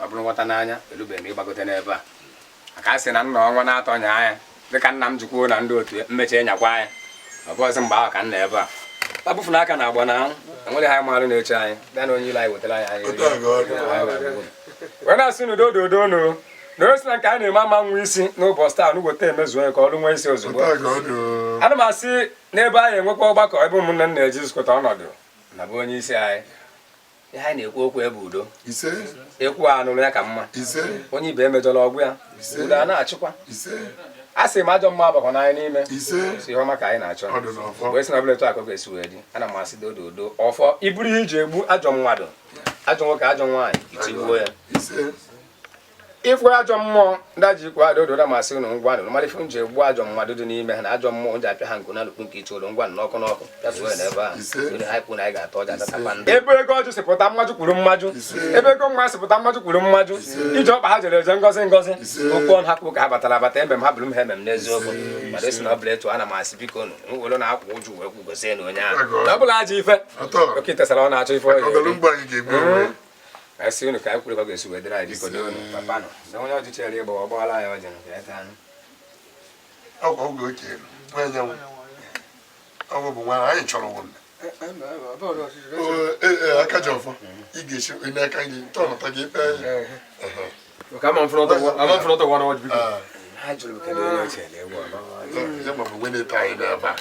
Ọ bụrụ nghọta n'anya, erubeghị m ịgbagote n'ebe a, maka a sị na nna ọnwa na-atọ nya anya, dịka nna m jikwuo na ndị otu ya mmechi nyakwa anya. Ọ bụ ọzọ mgbe ahụ ka nna ebe a tabufu n'aka na agba na enwere ha marụ na-eche anyị bịa na onye ile anyị wetara anyị anyị wee na-asị n'udo dodo no na o si na nke a na-eme ama nwa isi n'ụbọchị taa n'ugwota emezuo ya ka ọrụ nwee isi ozugbo. Ana m asị n'ebe anyị enwekwa ọgbakọ ebe ụmụnne m na-eji zụkọta ọnọdụ na bụ onye isi anyị. Ihe anyị na-ekwu okwu ebe udo ekwu a nụrụ ya ka mma, onye ibe emejọla ọgwụ ya, udo a na-achịkwa. A sị m ajọ mma agbakọ n'anya n'ime si ihe ọma ka anyị na-achọ wee sị na ọbụla etu akọ ga-esi wee dị. Ana m asị dododo ọfọ iburu ihe iji egbu ajọ mmadụ, ajọ nwoke, ajọ nwaanyị, itigbuo ya. Ịfụ ajọ mmụọ ndị ajọ ikwu adị ododo masị unu ngwa nụ mara ife nji egbu ajọ mmadụ dị n'ime ha na ajọ mmụọ nji apịa ha nku na lukpu nke itoolu ngwa n'ọkụ n'ọkụ pịatuo ya n'ebe ahụ. Onye ha kwu na anyị ga-atọ ọja atatakwa ndụ. Ebe ego ọjụ si pụta mmajụ kwuru mmajụ, ebe ego mma si pụta mmajụ kwuru mmajụ, ije ọkpa ha jere eje ngozi ngozi, okwu ọnụ ha kwuru ka ha batara abata, emem ha bụrụ m ha emem n'eziokwu. Mana esi na ọ bụla etu ana m asị biko nụ nwere na-akwa ụjụ wee kwugozie na onye ahụ na ọ bụla ajọ ife oke tesara ọ na-achọ ife ọ ga-eri. Asị unu ka anyị kwuru ka ọ ga-esi wee dịrị anyị, biko doonu papa nọ na onye ọjị chere ịgba ọ gbawala ya ọjị ka ya taa. Ọkwa oge ochie nwanyanwụ ọgwụ bụ nwa anyị chọrọ wụ aka ji ọfọ ị ga-esi n'aka gị tọnụta gị kpee ya. Ha jụrụ kedu onye ochie na-egbu ọba ya ma bụ nwe na-eto anyị n'ebe a.